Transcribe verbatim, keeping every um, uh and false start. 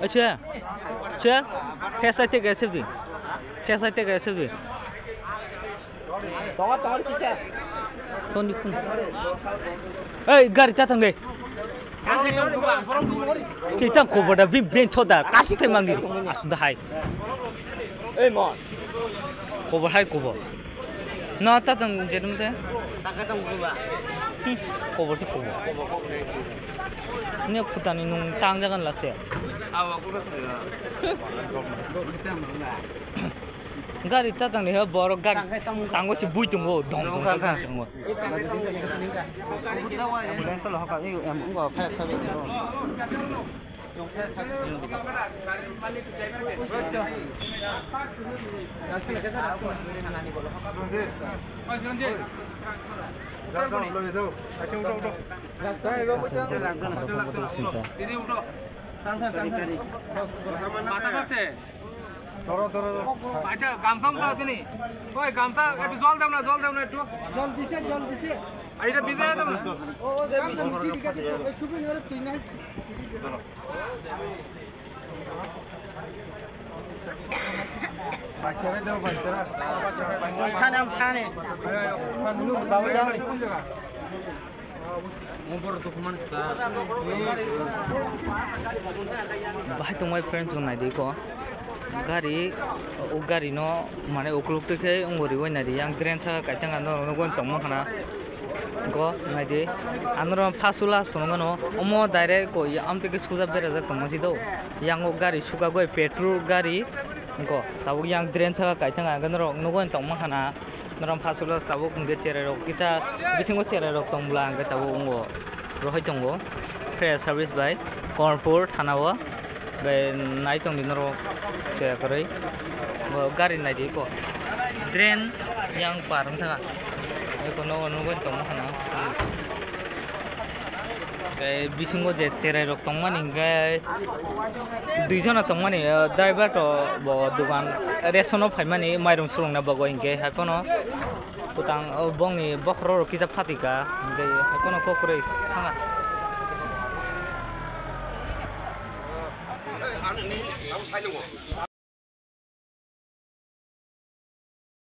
Acha, acha, face I take S F D, face I take S F D. Toni kun. Hey, gari ta thang de. Chitang kobo da bin bin choda kasi te mangi. Asunda hai. Ei mo. Kobo hai kobo. Na ta thang jedum te. Taka thang kobo. Hmm, kobo se kobo. Kobo kobo. Ne putani nung tang jagan la che. Awa kobo se. Gari ta tang ni ha borok gari tango si bui tongo dong dong dong dong. Ambulance lo hokar, eh, em, wngkha fire service lo. মাথা ফাটছে। ধরো, ধরো, ধরো। আচ্ছা, গামছা উঠা আছে নি? ওই গামছা, একটু জল দাও না, জল দাও না একটু। জল দিছে, জল দিছে। আর এটা ভিজাই দাও না। ও, ও, গামছা দিছি, ঠিক আছে। ওই সুবিন ওরে তুই নাই। বাচ্চারা দাও, বাচ্চারা। খানে, খানে। কোন জায়গা? Bahai tongbai friends rok naidi ko. Gari, o gari no mane ukuluk twi khe wngbo riwi naidi. Yang drain saka kaitang ano nugwi tongma khana. Go naidi. Anoro first last phunukgano omo direct ko amtwi khe suja berajak tongma si do. Yang o gari suka goi petrol gari. Go tabuk yang drain saka kaitang ang norok nugwi tongma khana. Norok first class tabuk hwnkhe cherai rok kisa bisingo cherai rok tong bwla hwnkhe tabuk wngo rohoi tongo. Fire service bai Kamalpur thana o bai nai tongdi norok cherai kwrwi. Bo gari naidi ko drain yang par wngkha eko nogo nugwi tongma khana. Tei bisingo je cherai rok tongmani hwnkhe dui jona tongmani, o driver to bo dogan ration o phaimani mairum sulungna bagwi hwnkhe hai phano bwtang o bongni bokhorok rok kisa phatika hwnkhe hai phano kok kwrwi thanga.